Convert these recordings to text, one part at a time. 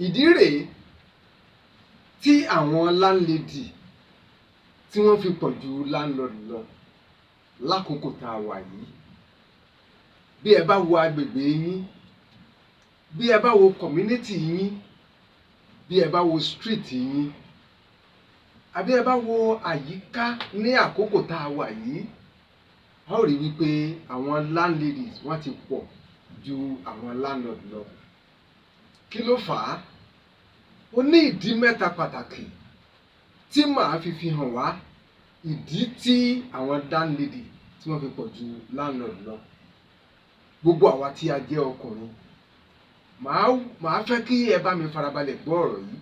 Ìdí rèé tí àwọn landlady tí wọ́n fi pọ̀ ju landlord lọ lákòókò tá a wà yìí. Bí ẹ bá wo agbègbè yín, bí ẹ bá wo community yín, bí ẹ bá wo street yín, àbí ẹ bá wo àyíká ní àkókò tá a wà yìí, a ó rí wípé àwọn landladies, wọ́n ti pọ̀ ju àwọn landlord lọ. Kí ló fà á? Ó ní ìdí mẹ́ta pàtàkì tí màá fi hàn wá ìdí tí àwọn landlady tí wọ́n fi pọ̀ ju landlord lọ. Gbogbo àwa tí a jẹ́ ọkùnrin, màá fẹ́ kí ẹ bá mi farabalẹ̀ gbọ́ ọ̀rọ̀ yìí.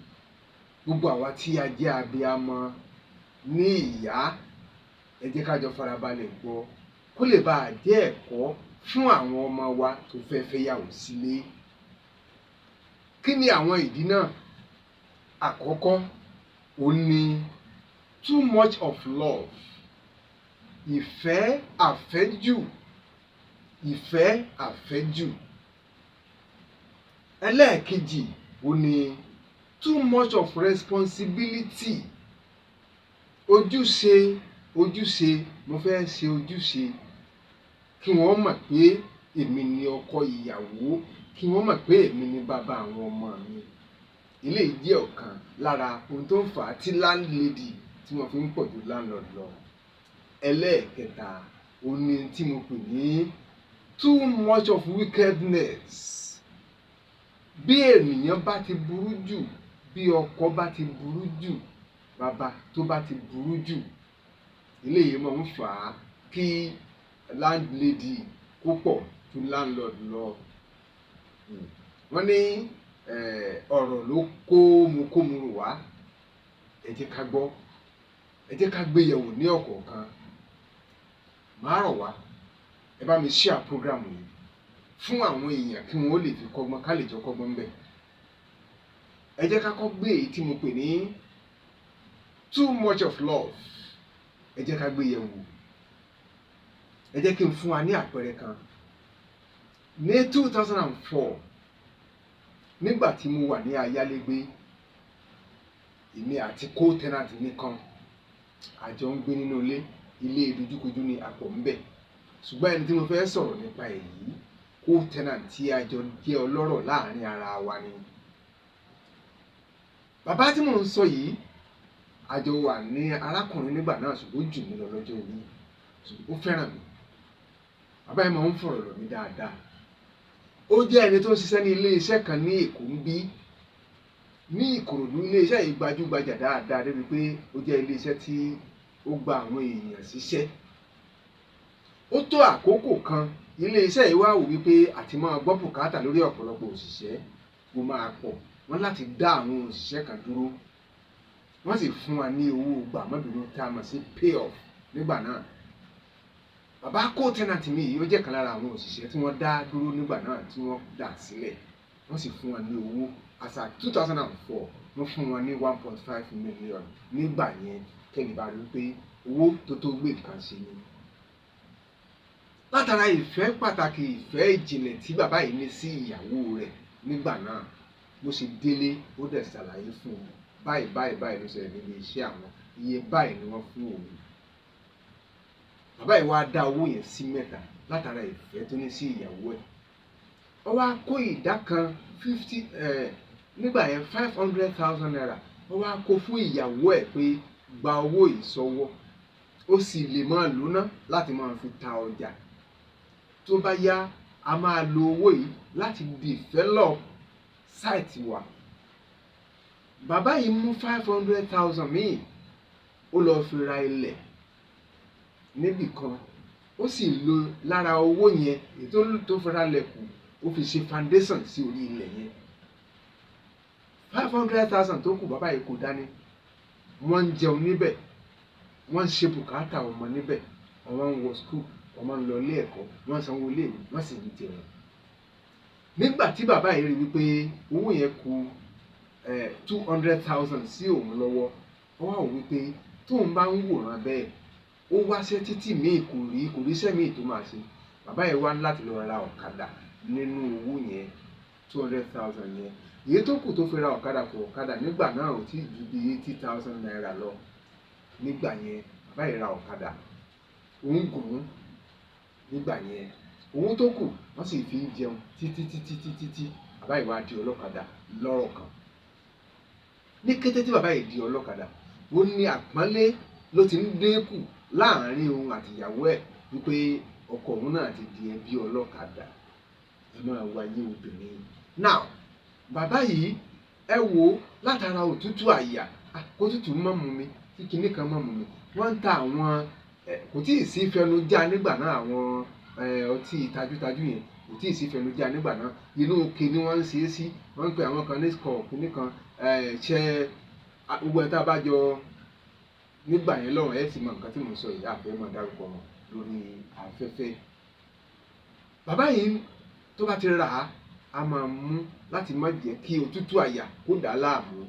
Gbogbo àwa tí a jẹ́ abiyamọ ní ìyá, ẹ jẹ́ ká jọ farabalẹ̀ gbọ́ kó lè bá a jẹ́ ẹ̀kọ́ fún àwọn ọmọ wa tó fẹ́ fẹ́yàwó sílé. Kí ni àwọn ìdí náà? Àkọ́kọ́, òun ni too much of love, ìfẹ́ àfẹ́jù, ìfẹ́ àfẹ́jù. Ẹlẹ́ẹ̀kejì, òun ni too much of responsibility, ojúṣe, ojúṣe, mo fẹ́ ṣe ojúṣe, kí wọ́n mọ̀ pé èmi ni ọkọ ìyàwó, kí wọ́n mọ̀ pé èmi ni bàbá àwọn ọmọ mi. Eléyìí jẹ́ ọ̀kan lára ohun tó ń fà á tí landlady tí wọ́n fi ń pọ̀ ju landlord lọ. Ẹlẹ́ẹ̀kẹta, òun ni tí mo pè ní too much of wickedness. Bí ènìyàn bá ti burú jù, bí ọkọ bá ti burú jù, bàbá tó bá ti burú jù, eléyìí máa ń fà á kí landlady kó pọ̀ ju landlord lọ. Wọ́n ní ọ̀rọ̀ ló kó mu kó mu rò wá. Ẹ jẹ́ ká gbọ́, ẹ jẹ́ ká gbé yẹ̀wò ní ọ̀kọ̀ọ̀kan. Màá rọ̀ wá, ẹ bá mi share program yìí fún àwọn èèyàn kí wọ́n ó lè fi kọ́gbọ́n, ká lè jọ kọ́gbọ́n ńbẹ̀. Ẹ jẹ́ ká kọ́ gbé èyí tí mo pè ní too much of love. Ẹ jẹ́ ká gbé yẹ̀wò. Ẹ jẹ́ kí n fún wa ní àpẹẹrẹ kan. Ní 2004, nígbà tí mo wà ní ayálégbé, èmi àti co-tenant mi kan, a jọ ń gbé nínú ilé, ilé dojúkojú ni a pọ̀ ńbẹ̀. Ṣùgbọ́n ẹni tí mo fẹ́ sọ̀rọ̀ nípa èyí, co-tenant tí a jọ jẹ́ ọlọ́rọ̀ láàrin ara wa ni. Bàbá tí mò ń sọ yìí, a jọ wà ní arákùnrin nígbà náà, ṣùgbọ́n ó jù mí lọ lọ́jọ́ orí, ṣùgbọ́n ó fẹ́ràn mi. Bàbá yìí máa ń fọ̀rọ̀ lọ̀ mí dáadáa. Ó jẹ́ ẹni tó ń ṣiṣẹ́ ní ilé iṣẹ́ kan ní Èkó ńbí, ní Ìkòròdú. Ilé iṣẹ́ yìí gbajúgbajà dáadáa débi pé ó jẹ́ ilé iṣẹ́ tí ó gba àwọn èèyàn síṣẹ́. Ó tó àkókò kan, ilé iṣẹ́ yìí wá wò wípé àti máa gbọ́ bùkátà lórí ọ̀pọ̀lọpọ̀ òṣìṣẹ́ ó máa pọ̀, wọ́n láti dá àwọn òṣìṣẹ́ kan dúró. Wọ́n sì fún wa ní owó gbàmọ́bìnú tá a mọ̀ sí pay off nígbà náà. Bàbá co-tenant mi yìí, ó jẹ́ kan lára àwọn òṣìṣẹ́ tí wọ́n dá dúró nígbà náà, tí wọ́n dà sílẹ̀. Wọ́n sì fún wa ní owó. As at 2004, wọ́n fún wọn ní 1.5 million nígbà yẹn. Kẹ́lẹ́ bá rí i pé owó tó tó gbé nǹkan ṣe ni. Látara ìfẹ́ pàtàkì, ìfẹ́ ìjìnlẹ̀ tí bàbá yìí ní sí ìyàwó rẹ̀ nígbà náà, bó ṣe délé, ó dẹ̀ ṣàlàyé fún un, báyìí báyìí báyìí ló ṣẹlẹ̀ níbi iṣẹ́ àwọn, iye báyìí ni wọ́n fún òun. Bàbá yìí wá dá owó yẹn sí mẹ́ta látara ìfẹ́ tó ní sí ìyàwó ẹ̀. Ó wá kó ìdá kan, 50, nígbà yẹn ₦500,000, ó wá kó fún ìyàwó ẹ̀ pé gba owó yìí sọ́wọ́, ó sì lè máa lò ná láti máa fi ta ọjà. Tó bá yá, a máa lo owó yìí láti develop site wa. Bàbá yìí mú 500,000 míì, ó lọ fi ra ilẹ̀ níbì kan. Ó sì lo lára owó yẹn, èyí tó fi ra ilẹ̀ kù, ó fi ṣe foundation sí orí ilẹ̀ yẹn. 500,000 tó kù, bàbá yìí kò dání. Wọ́n ń jẹun níbẹ̀, wọ́n ń ṣe bùkátà ọmọ níbẹ̀, ọmọ ń wọ school, ọmọ ń lọ ilé ẹ̀kọ́, wọ́n ń sanwó ilé ìwé, wọ́n sì ń jẹun. Nígbà tí bàbá yìí rí wípé owó yẹn kù 200,000 sí òun lọ́wọ́, ó wá wò wípé tóun bá ń wòran bẹ́ẹ̀, ó wáṣẹ́ títì míì kò rí, kò ríṣẹ́ míì tó máa ṣe. Bàbá yìí wá láti lọ ra ọ̀kadà nínú owó yẹn, 200,000 yẹn. Èyí tó kù tó fi ra ọ̀kadà, kò ọ̀kadà nígbà náà ò tí ju bí ₦80,000 lọ nígbà yẹn. Bàbá yìí ra ọ̀kadà, òun gùn ún nígbà yẹn. Owó tó kù wọ́n sì fi ń jẹun títí títí títí tí bàbá yìí wá di ọlọ́kadà lọ́rọ̀ kan. Ní kété tí bàbá yìí di ọlọ́kadà, ó ní àpọ́nlé ló ti ń dínkù láàrin òun àti ìyàwó ẹ̀, wípé ọkọ òun náà ti di ẹbí ọlọ́kadà. Ẹ máa wáyé obìnrin. Now, bàbá yìí, ẹ wò ó, látara òtútù àyà, kó tútù má mú mi, kí kinní kan má mú mi, wọ́n ń ta àwọn, kò tí ì sí fẹnujá nígbà náà, àwọn ọtí tajútajú yẹn kò tí ì sí fẹnujá nígbà náà. Inú ike ni wọ́n ń ṣe é sí. Wọ́n ń pe àwọn kan ní score kinní kan ṣe. Gbogbo ẹ̀ tá a bá jọ nígbà yẹn lọ́hùn, ẹ̀ sì mọ nǹkan tí mò ń sọ yìí, àfẹ́ máa dárúkọ wọn lórí afẹ́fẹ́. Bàbá yìí, tó bá ti rà á, á máa mú láti má jẹ́ kí òtútù àyà kó dà á láàmú.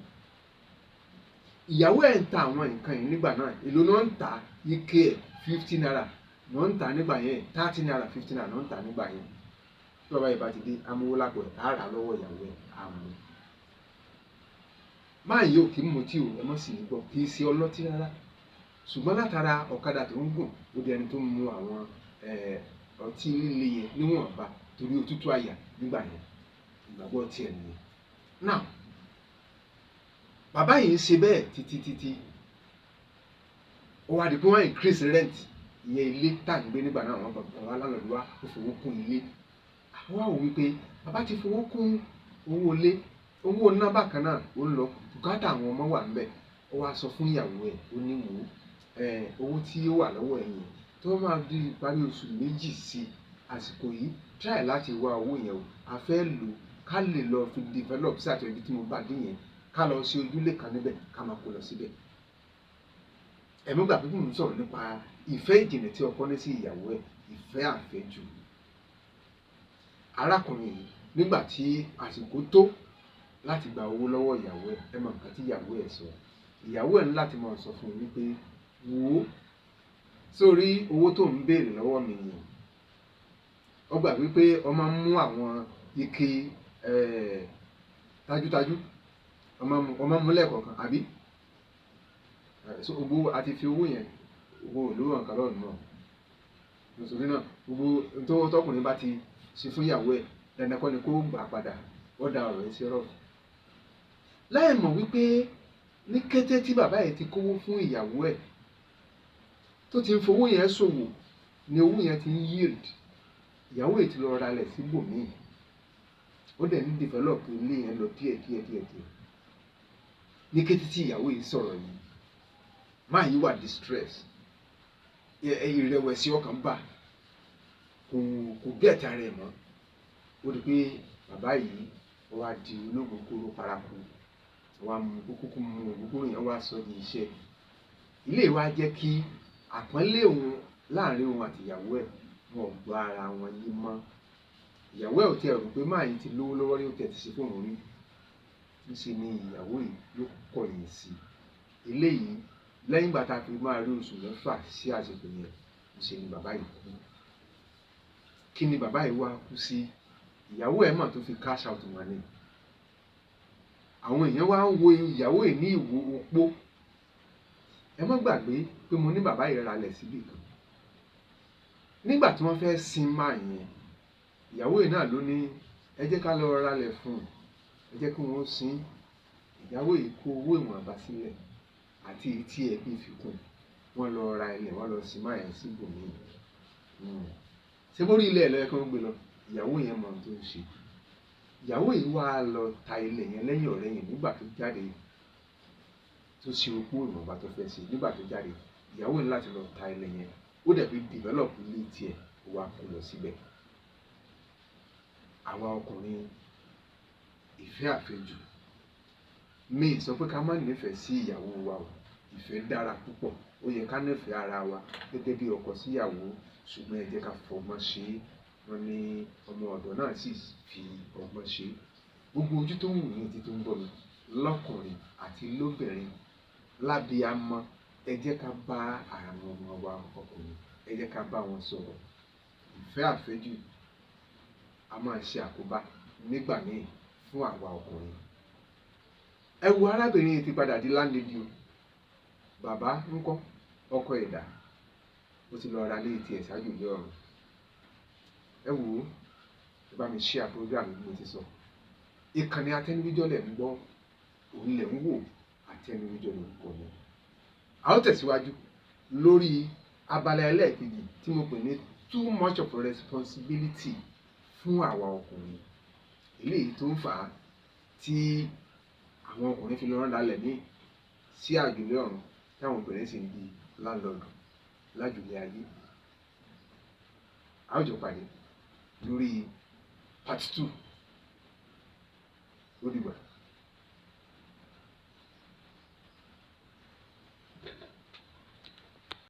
Ìyàwó ẹ̀ ń ta àwọn nǹkan yìí nígbà náà. Èló ni wọ́n ń tà? Ike ẹ̀, ₦50 ni wọ́n ń tà nígbà yẹn, ₦30, ₦50 ni wọ́n ń tà nígbà yẹn. Tí bàbá yìí bá ti dé, amówó lápò ẹ̀, á rà á lọ́wọ́ ìyàwó ẹ̀, á mú. Máa yìí ò kí ń mutí o, ẹ mọ̀ sí i gbọ́, kì í ṣe ọlọ́tí rárá. Ṣùgbọ́n látara ọ̀kadà tó ń gùn, ó di ẹni tó ń mu àwọn ọtí líle yẹn níwọ̀nba torí òtútù àyà nígbà yẹn. Ìgbàgbọ́ tiẹ̀ nìyẹn. Now, bàbá yìí ń ṣe bẹ́ẹ̀ títí títí, ó wá di pé wọ́n increase rent, ìyẹn ilé tá à ń gbé nígbà náà. Àwọn bàbá landlord wa, ó fowó kún ilé. Àwọn wá wò wípé bàbá ti fowó kún owó ilé, owó iná bákan náà ó ń lọ, bùkátà àwọn ọmọ wà ńbẹ̀. Ó wá sọ fún ìyàwó ẹ̀, ó ní, "Wò ó, owó tí ó wà lọ́wọ́ ẹ̀ yẹn, tó máa di ìparí oṣù 2 sí àsìkò yìí, try láti wá owó yẹn o. A fẹ́ lò ká lè lọ fi develop sí àti ibi tí mo bá dé yẹn, ká lọ sí ojúlé kan níbẹ̀, ká máa kó lọ síbẹ̀." Ẹ̀mí gbà pé mò ń sọ̀rọ̀ nípa ìfẹ́ ìjìnlẹ̀ tí ọkọ ní sí ìyàwó ẹ̀, ìfẹ́ àfẹ́jù. Arákùnrin yìí, nígbà tí àsìkò tó láti gba owó lọ́wọ́ ìyàwó ẹ̀, ẹ mọ nǹkan tí ìyàwó ẹ̀ sọ. Ìyàwó ẹ̀ ní láti máa sọ fún un wípé, "Wò ó, sórí owó tó ń béèrè lọ́wọ́ mi yẹn, ó gbà wípé ọ máa ń mú àwọn ike tajútajú, ọ máa ń mú lẹ́ẹ̀kọ̀ọ̀kan, àbí? So gbogbo a ti fi owó yẹn, owó olówó nǹkan lọ́rùn náà. Nítorí náà, gbogbo tó tọkùnrin bá ti ṣe fún ìyàwó ẹ̀, dandan kọ́ ni kó gbà padà." Ó da ọ̀rọ̀ yìí sí ọ̀rọ̀ láì mọ̀ wípé ní kété tí bàbá yìí ti kówó fún ìyàwó ẹ̀, tó ti ń fowó yẹn ṣòwò, ni owó yẹn ti ń yield. Ìyàwó yìí ti lọ ralẹ̀ síbòmíì, ó dẹ̀ ń develop ilé yẹn lọ díẹ̀ díẹ̀ díẹ̀ díẹ̀. Ní kété tí ìyàwó yìí sọ̀rọ̀ yìí, máa yìí wà distress, ìrẹ̀wẹ̀sì ọkàn bà, kò get ara ẹ̀ mọ́. Ó di pé bàbá yìí, ó wá di olóògógóró paraku, ó wá mú kúkú, mú ògógóró yẹn, ó wá sọ di iṣẹ́. Ilé wa jẹ́ kí àpọ́nlé òun láàrin òun àti ìyàwó ẹ̀, wọn ò gbọ́ ara wọn yé mọ́. Ìyàwó ẹ̀ ò tiẹ̀ rò pé máa yìí ti lówó lọ́wọ́ rí, ó tiẹ̀ ti ṣe fóun rí. Níṣe ni ìyàwó yìí ló kọ̀yìn sí eléyìí. Lẹ́yìn ìgbà tá a fi máa rí oṣù 6 sí àsìkò yẹn, níṣe ni bàbá yìí kú. Kí ni bàbá yìí wá kú sí? Ìyàwó ẹ̀ mà tó fi cash out wọn ni. Àwọn èèyàn wá ń wo ìyàwó yìí ní ìwò opó. Ẹ má gbàgbé pé mo ní bàbá yìí ralẹ̀ síbì kan. Nígbà tí wọ́n fẹ́ sin máa yẹn, ìyàwó yìí náà ló ní, "Ẹ jẹ́ ká lọ ralẹ̀ fún un, ẹ jẹ́ kí wọ́n sin." Ìyàwó yìí kó owó ìwọ̀nba sílẹ̀ àti èyí tí ẹbí fi kún, wọ́n lọ ra ilẹ̀, wọ́n lọ sin máa yẹn síbòmíì. Ṣé bórí ilẹ̀ ẹ̀ ló yẹ kí wọ́n gbé lọ? Ìyàwó yẹn mọ ohun tó ń ṣe. Ìyàwó yìí wá lọ ta ilẹ̀ yẹn lẹ́yìn ọ̀rẹ́yìn nígbà tó jáde, tó ṣe opó ìwọ̀nba tó fẹ́ ṣe. Nígbà tó jáde, ìyàwó ní láti lọ ta ilẹ̀ yẹn, ó dẹ̀ fi develop ilé tiẹ̀, ó wá kó lọ síbẹ̀. Àwa ọkùnrin, ìfẹ́ àfẹ́jù. Mi ì sọ pé ká má nífẹ̀ẹ́ sí ìyàwó wa o. Ìfẹ́ dára púpọ̀. Ó yẹ ká nífẹ̀ẹ́ ara wa gẹ́gẹ́ bí ọkọ sí ìyàwó, ṣùgbọ́n ẹ jẹ́ ká fọgbọ́n ṣe é. Wọ́n ní ọmọ ọ̀dọ̀ náà sì fi ọgbọ́n ṣe é. Gbogbo ojú tó ń wù mí, etí tó ń gbọ́ mi, lọ́kùnrin àti lóbìnrin, lábíamọ, ẹ jẹ́ ká bá àwọn ọmọ wa ọkùnrin, ẹ jẹ́ ká bá wọn sọ̀rọ̀. Ìfẹ́ àfẹ́jù a máa ṣe àkóbá nígbà míì fún àwa ọkùnrin. Ẹ wo, arábìnrin yìí ti padà di landlady o. Bàbá ńkọ́? Ọkọ ẹ̀dá ó ti lọ ra lé tiẹ̀ ṣáájú ilé ọ̀run. Ẹ wò ó, ẹ bá mi share program bí mo ti sọ. Ìkànnì Atẹnuwíjọ́ lẹ̀ ń gbọ́, òun lẹ̀ ń wò, Atẹnuwíjọ́ lórúkọ mi. A ó tẹ̀síwájú lórí abala ẹlẹ́ẹ̀kejì tí mo pè ní too much of responsibility fún àwa ọkùnrin, eléyìí tó ń fà á tí àwọn ọkùnrin fi lọ rán lẹ̀ ní sí àjùlé ọ̀run, táwọn obìnrin sì ń di landlord lájùlé ayé. A ó jọ pàdé lórí part 2. Ó dìgbà.